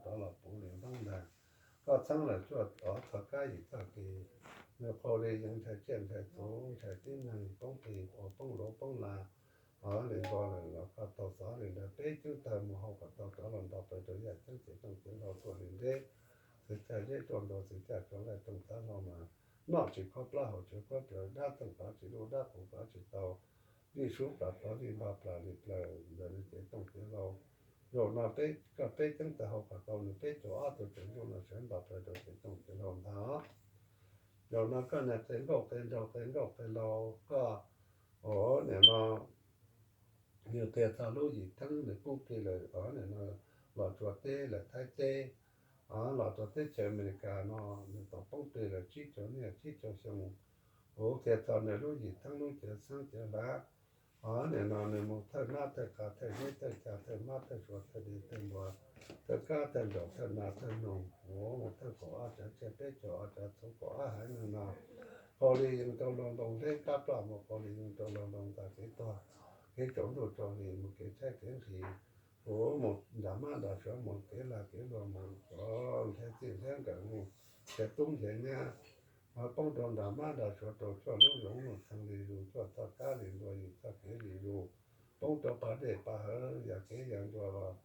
rov los puv li ntoob ntag. Koj txheeb lawm cuaj ob txog kab yim txoj kev, nws qhau li yees ntshai tsiaj ntshai txhu ntshai tib neeg poob plig poob luv poob la, o li ntua lawm los koj tau xov li ntawd peb ceeb tawg mus hau kom tau rov los nto plaws rau yaj ceeb cev tooj cev hlau tuaj li nteb. Txwv caj zeb tuaj ntua txwv caj tsua laij rooj txav hlau mas noj tsis khob plab haus tsis khob plawv dab theej pov tsis lub dab qus pov tsis tau, vij sub plas pov vij npag plas li plaws ntawm nws cev tooj cev hlau. Zaum no peb koj peb ceeb tawg hau kom tau nws peb caug ob tug tseem ntuj no sawv nto plaws rau cev tooj cev hlau ntag. Zaum no koj niag qe nkauj qe nraug qe nkauj qe laus koj, o nim no nws qhia txog lub yim theeb nws poob plig lawm, o nim no los tsuas teb lawm Thaib teb, o los tsuas teb chaws Amelikas no nws tau poob plig lawm tsib caug niaj tsib caug xyoo. Kuv qhia txog nws lub yim theeb lub cawv xeeb cawv hlav, o nim no nws mus thawj nab thawj qas thawj zeb thawj ca thawj mab thawj sua thawj dej thawj npua, thawj kab thawj nraum thawj nas thawj noog, mus thawj kaum ob tsav tsiaj peb caug ob tsav txhuv kaum ob haiv neeg no, qau li yees rau loo loo hleb kab plaj mus qau li yees rau loo loo ntxa kev tuag, kev tsaus ntuj tsaus hlis mus kev tshaib kev nqhis, mus nram mab nram suav mus kev lag kev luag mus, nrhiav txij nrhiav nkawm mus nrhiav tub nrhiav nyab, poob rau nram mab nram suav rau cuaj lub zoov mus txheej li zus cuaj txoj kab li ntua yim txoj kev li zus, poob rau pas dej pas hawv yam kev yam ncua los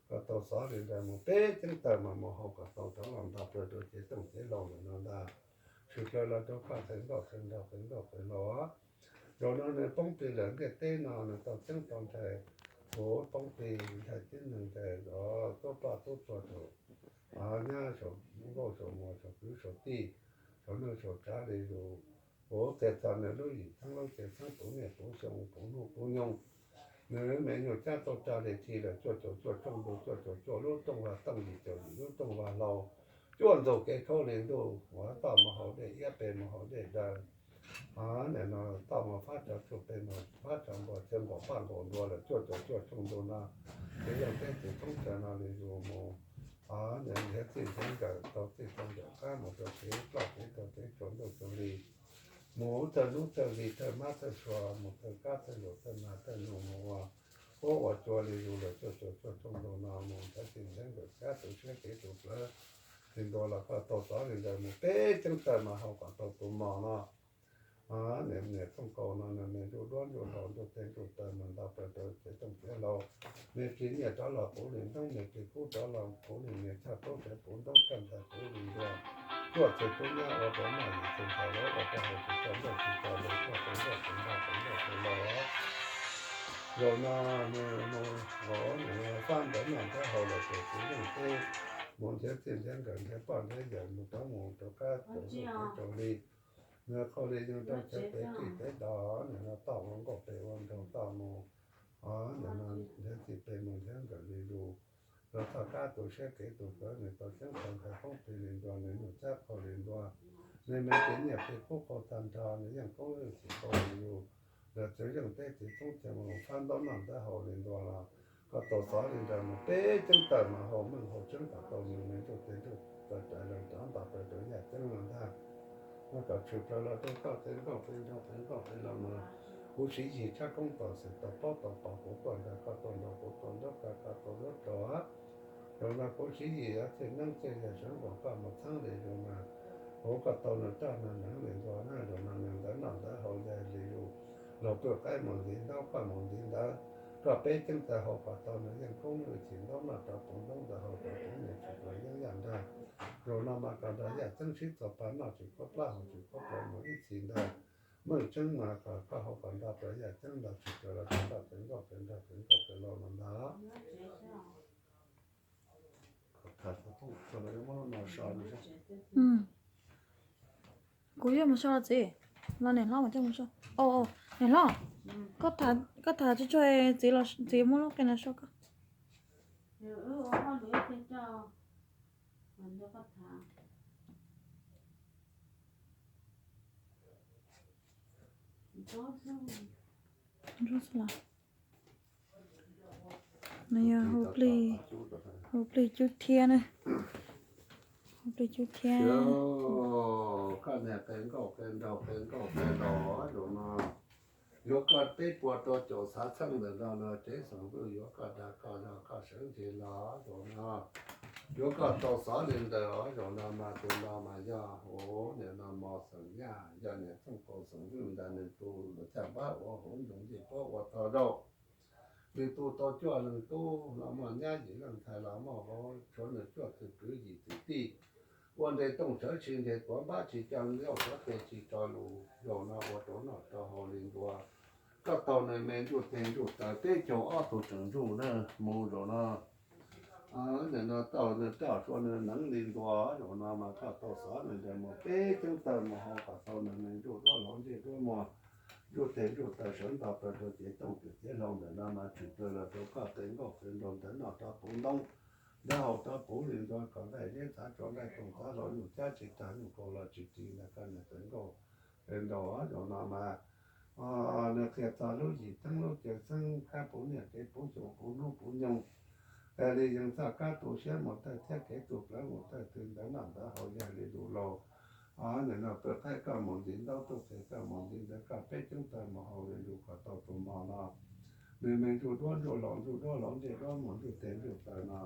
koj tau xov li ntawd mus peb ceeb tawg mas mus hau kom tau rov los nto plaws rau cev tooj cev hlau ntawm no ntag. Tshwm plaws los rau koj qe nkauj qe nraug qe nkauj qe laus. Zaum no nws poob plig lawm ntiaj teb no nws tau ceeb tau ntshai, kuv poob plig ntshai tib neeg ntshai zov tub ploj tub tuag saum nyab saum nkauj saum muam saum kwv saum tij, saum neej saum tsav li zus. Kuv qhia txog nws lub yim theeb lub cawv xeeb puv niaj puv xyoo puv hnub puv nyoog. Nws me nyuam cab tau tsa li thi lawm cuaj caum cuaj tshooj ntu cuaj caum cuaj lub rooj vag tooj yim caum yim lub rooj vag hlau, cuaj ntug kev khaub li ntuj, uas toj mus haus dej iab pem mus haus dej daw. Nim no toj mus fab tsov tsuj pem mus fab tsov npua txhia nkaum paj nkaum ntua lawm cuaj caum cuaj tshooj ntu no, kev yog peb txiv toob chaw no li zus mus, nrhiav txij nrhiav nkawm tau txij tau nkawm qab mus rau kev ploj kev tuag kev tsaus ntuj tsaus hli, mus thawj hnub thawj hli thawj mab thawj sua mus thawj kab thawj nraum thawj nas thawj noog mus ua huab ua cua li zus lawm cuaj caum cuaj tshooj ntu no mus nrhiav txij nrhiav nkawm kab tu siab kev tu plawv li ntua los koj tau xov li ntawd mus peb ceeb tawg mas hau kom tau tus mos no. Niam niam thooj kaus no nws me ntsuj duab ntsuj ntau ntsuj teg ntsuj taw mas nto plaws rau cev tooj cev hlau. Me plig nyiaj rov los puv li ntoob, me plig kub rov los puv li niam, tshaj toob tsev puv ntoob, tshaj ntxhais puv li ntua. Cuaj txhais tub nyab ua rau noj, yim txhais ntxhais lawv ua rau haus tsis tau nrauj tsis tau lus, cuaj txhais nrauj txhais nrauj txhais nrauj txhais laus. Zaum no nws mus hauv nws fab ntawv noj ntawv haus lawm ces kuv yeej teb mus nrhiav txij nrhiav nkawm nrhiav poj nrhiav yawm mus rov mus rau kab rau ntuj rau hli. Nws qhau li yeej rau chaw tev tij tev do, nws no toj ua nkauj pem ua nraug toj mus, nws no nrhiav txij pem mus nrhiav nkawm li lus. Rau txoj kab tu siab kev tu plawv nws tau ceeb tau ntshai poob plig li ntua, nws nyuj cab qhau li ntua. Nws me kev nyiaj plig kub qhau tag nrho, nws yeej koob lwj tsis tau li lus. Lawv txwv yeej teb txiv txoob txia mus fab ntaub noj ntaub haus li ntua los koj tau xov li ntawd mus peb ceeb tawm mas hau meej hau tseeb kom tau nws me ntsuj teg ntsuj taw rais los rov nto plaws rau yaj ceeb no ntag. Mas kom tshwm plaws los rau koj qe nkauj qe nraug qe nkauj qe laus mas kuv Siv Yis tshab koob tau xwm tau paub tau pom kuv tuaj nrog koj tuaj nraug kuv tuaj nraub ka koj tuaj nraub rau. Zaum no kuv Siv Yis yuav txhij neeb txhij yaig sawv nkaus koj mus txheeb li zus mas kuv koj tau nws raj nws neev li ntua na. Zaum no nws ntawv noj ntawv haus yaig li zus, laug pw qaib mus ntxiv ntaub koj mus ntxiv ntawv, koj peb ceeb tawg hau kom tau nws yeej koob lwj chim ntaub noj rau puv ntaub ntawv haus rau puv niam tsis tau yeeb yaj nrag. Zaum no mas kom nrog yaj ceeb sib txuas pas noj tsis khuab plab haus tsis khuab plawv mus ib txhis ntag. Meej tseeb mas kom koj hau kom nto plaws yaj ceeb nto tsis plaws los rau koj qe nkauj qe nraug qe nkauj qe laus no ntag. Kuv yuav mus so los txiv, los niam hlob mas coj mus so. Niam hlob, koj tham tsuag tsuag txiv, txiv muab lub qe no so koj. No yog hu plig cub thiab na. Hu plig cub thiab. Koj niag qe nkauj qe nraug qe nkauj qe laus, zaum no yuav koj peb puas rau caum xav txheej ntawm no no, tsev xeem Vwj yuav koj dag koj zog koj sawv ntseg los zaum no Yuav koj tau xov li ntawd os, zaum no mas tus no mas yog ua niam no mos xeem Yaj, yog niam Txooj Kaus xeem Vwj ntawd nws tus los caj npab ua hauv nroog ncej puab ua tog zaug. Nws tu tau cuaj leeg tub los muaj nyab yim leej ntxhais los muaj vauv, tshuav nws cuaj tug kwv yim tug tij. Ua nres tooj tsawv tsis nres tuav npab tsis coj nkauj tuav tes tsis tso lus, zaum no ua rau noj rau haus li ntua. Koj tau nws me ntsuj teg ntsuj taw peb caug ob tug tseem ntsuj na mus zaum no. Nim no tau nws coj tsua nws neev li ntua, zaum no mas koj tau xov nws ntawd mus peb ceeb taw mus hau kom tau nws me ntsuj duab hloov ntsej duab muag, ntsuj teg ntsuj taw sawv nto plaws rau cev tooj rau cev hlau ntawm no mas tshwm plaws los rau koj qe nkauj qe nraug ntawv noj rov puv ntoob, ntawv haus rov puv li ntua kom nqaij zeb txav tsuas nqaij koog txav hlau nyuj cab tsis tag nyuj kaus los tsis ris ntawm koj niag qe nkauj qe nraug zaum no mas nws qhia txog lub yim teeb lub caw xeeb kab puv niaj kev puv xyoo puv hnub puv nyoog. Es li yeej txoj kab tu siab mus thawj thiab kev tu plawv mus thawj twg ntawv noj ntawv haus yog li lus laus. Nim no pw qaib koj mus ntxiv ntaub tuj qhe koj mus ntxiv ntawv koj peb ceeb taw mus hau li lus kom tau tus mos no. Nws me ntsuj duab ntsuj hlau ntsuj duab hloov ntsej duab muag ntsuj teg ntsuj taw no,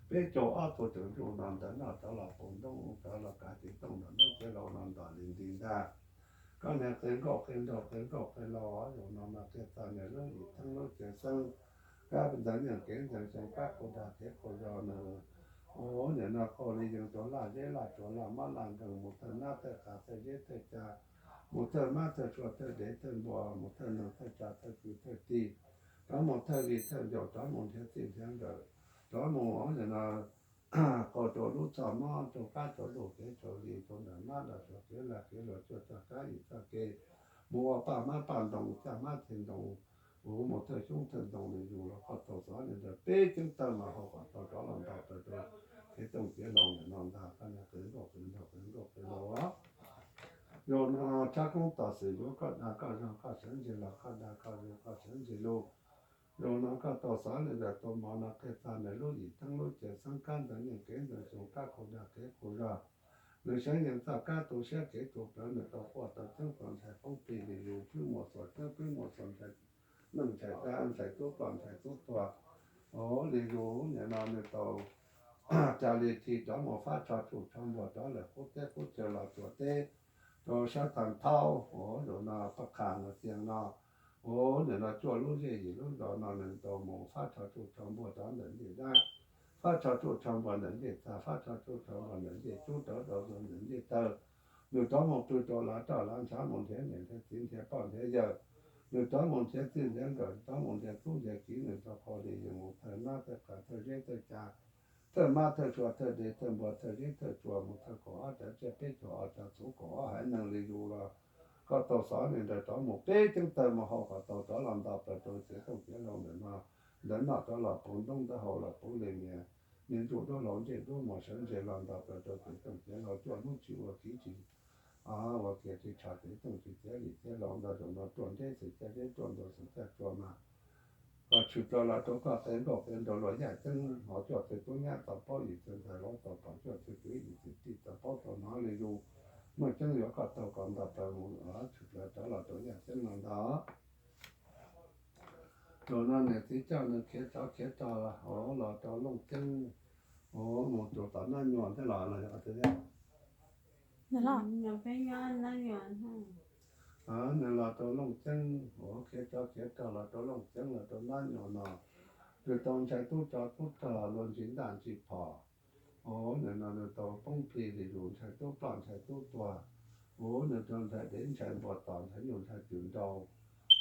peb caug ob tug tseem ntsuj no ntawv noj rov los puv ntoob rov los kav cev tooj nram ntoob cev hlau no ntom li nti ntag. Koj niag qe nkauj qe nraug qe nkauj qe hlau zaum no mas qhia txog nws lub yim teeb lub caw xeeb, kab ntxeev yeej kev ntxeev xyoo kab qhua dag kev qhua zog nws ua nim no qhau li yeej tsuas laj zeb laj tsuas laj mab laj nkeeg mus thawj nab thawj qas thawj zeb thawj ca, mus thawj mab thawj tsua thawj dev thawj npua, mus thawj neeg thawj tsa thawj kwv thawj tij, rov mus thawj vij thawj ncaus, rov mus nrhiav txij nrhiav nkawm, rov mus nim no qau rau lub txoj mob rau kab rau luj kev rau li rau nram nab nram suav kev laj kev luag cuaj txoj kab yim txoj kev, mus ua paj hmab paj ntoo caj hmab ceg ntoo, mus thawj xyoob thawj ntoo li yus los koj tau xov li ntawd peb ceeb taw mas hau kom tau rov los nto plaws rau kev tooj kev hlau ntawm no ntag koj niag qe nkauj qe nraug qe nkauj qe hlau. Zaum no tshab koob tom xwm yuav koj dag koj zog koj sawv ntseg los koj dag koj zog koj sawv ntseg lug. Zaum no koj tau xov li ntawd tus mos no qhia txog nws lub yim teeb lub caw xeeb kab ntxeev yeej kev ntxeev xyoo kab qhua dag kev qhua zog. Nws saib yeej txoj kab tu siab kev tu plawv nws tau quaj tau ceeb tau ntshai poob plig li yus pwb muaj xuas ceeb pwb muaj xuas ntshai, neej ntshai dab ntshai tub ploj ntshai tub tuag. Ua li yus nim no nws tau ca li thi rov mus fab tsho tsuj tsho npuag rov lawm qub teb qub chaw los tsuas teb rau sab tag nthau, ua zaum no pab qha no tiag no. Ua nim no cuaj lub zej yim lub zos no nws tau mus fab tsho tsuj tsho npuag rov ntawm ncej dab, fab tsho tsuj tsho npuag ntawm ncej txag, fab tsho tsuj tsho npuag ntawm ncej cub rov rau ntawm ncej taw. Nws rov mus pw rau lav roj lav ntshav mus nrhiav niam nrhiav txiv nrhiav poj nrhiav yawg. Nws rov mus nrhiav txij nrhiav nkawm rov mus nrhiav tub nrhiav kiv nws rau qhau li yus mus thawj nab thawj qas thawj zeb thawj ca, thawj mab thawj tsua thawj dev thawj npua thawj zeb thawj tsua mus thawj kaum ob cov tsiaj peb caug ob cov txhuv kaum ob haiv neeg li yus los koj tau xov li ntawd rov mus peb ceeb taw mus hau kom tau rov los nto plaws rau cev tooj cev hlau ntawm no. Ntawv noj rov los puv ntoob ntawv haus los puv li niag, niag ntsuj duab hlau ntsej duab muag sawv ntseg los nto plaws rau cev tooj cev hlau cuaj hnub tsis ua kiv tsis ua kiag tsis tshav cev tooj tsis cev lim cev hlau ntawd zaum no ruaj nreb xwm caj deb ruaj nraug xwm caj tsua mas kom tshwm plaws los rau koj qe nkauj qe nraug luag yaj ceeb hauv cuaj txhais tub nyab tau paub yim txhais ntxhais vauv tau pom cuaj txhais kwv yim txhais tij tau paub tau hnov li yus muaj ceeb yuav koj tau kom nto plaws mus tshwm plaws rov los rau yaj ceeb no ntag. Zaum no niam txiv coj nws khiav tsov khiav rog hauv los rau Looj Ceeb, mus rau tom Nab Nyuam thiab los los yog qhov twg thiab? Nws los rau Looj Ceeb, ua khiav tsov khiav rog los rau Looj Ceeb los rau Nab Nyuam no, nws tau ntshai tub tsov tub rog luag ntsis ntaj ntsis phom. Ua nim no nws tau poob plig li yus ntshai tub ploj ntshai tub tuag. Ua nws tau ntshai dev ntshai npua tom ntshai nyuj ntshai twm nrau.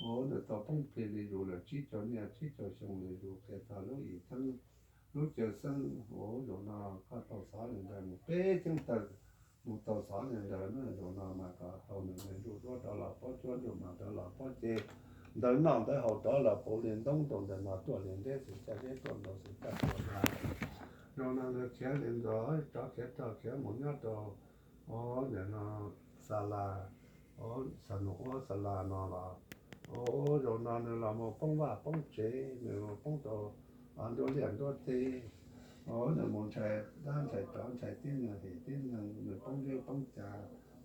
Ua nws tau poob plig li yus lawm tsib caug niaj tsib caug xyoo li yus qhia txog lub yim teeb lub caw xeeb. Ua zaum no koj tau xov li ntawd mus peb ceeb taw mus tau xov li ntawd na, zaum no mas kom tau nws me ntsuj duab rov los pob cuab ntsuj mas rov los pob ceg, ntawv noj ntawv haus rov los puv li ntoob rau ntawm no ruaj li nreb xwm caj deb ruaj nraug xwm caj tsua na. Zaum no nws khiav li ntawd tsov khiav rog khiav mus nyob rau ua nim no xa las, xa nus ua xa las no los ua zaum no nws los mus poob vaj poob tsev, nws mus poob rau nruab liaj nruab teb, ua nws mus ntshai dab ntshai tsov ntshai tib neeg hem tib neeg, nws poob zeb poob ca,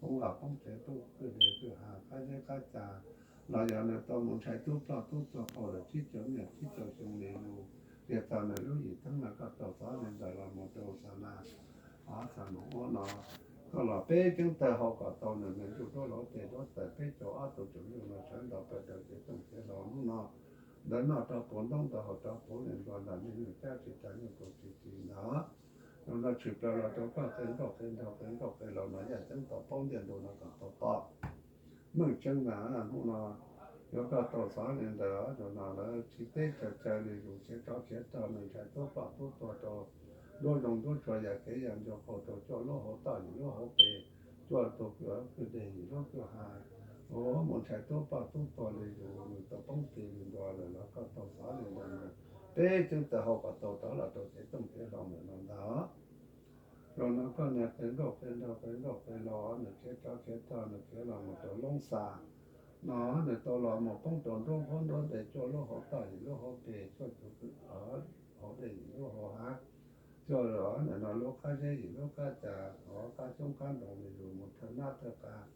poob vaj poob tsev poob kwj deg kwj ha qab zeb qab ca, los yog nws tau mus ntshai tub ploj tub tuag qaug lawm tsib caug niaj tsib caug xyoo li lus. Tias txog nws lub yim teeb no koj tau xov li ntawd los mus rau xa las Xa Nus Ub no, koj los peb ceeb tawg hau kom tau nws, nws ntsuj duab laus tes duab taw peb caug ob tug tsoom nyuj no sawv nrog plaws rau cev tooj cev hlau hnub no. Ntawd noj rau puv ntoob ntawd haus rau puv li ntua ntawm nej nyuj cab tsis tas nyuj kaus tsis tsis ntawd. Zaum no tshwm plaws los rau koj qe nkauj qe nraug qe nkauj qe laus no yaj ceeb tau paub ntiaj ntug no kom tau pom. Meej tseeb na, hnub no yuav koj tau xav li ntawd, zaum no lawv tsis teb chaws caw li yus khiav tsov khiav rog, nws ntshai tub poj tub tuag rau nruab zoov nruab tsua yam kev yam ncua qaug rau cuaj lub hauv toj yim lub hauv pes, cuaj tug kwj deg yim lub kwj ha, mus ntshai tub poj tub tuag li yus, nws tau poob plig li ntua lawm los koj tau xav li ntawd, peb ceeb tawg hau kom tau rov los rau cev tooj cev hlau ntawm no ntag. Zaum no koj niag qe nkauj qe nraug qe nkauj qe laus, nws khiav tsov khiav rog, nws khiav los mus rau Loob Xa no, nws tau los mus poob rau nruab nqhuab nruab nte cuaj lub hauv toj yim lub hauv pes, cuaj tug kwj hauv dej yim lub hauv hav, cuaj nim no lub qab zeb yim lub qab cas, hauv qab xyoob qab ntoo li yus mus thawj nab thawj qab,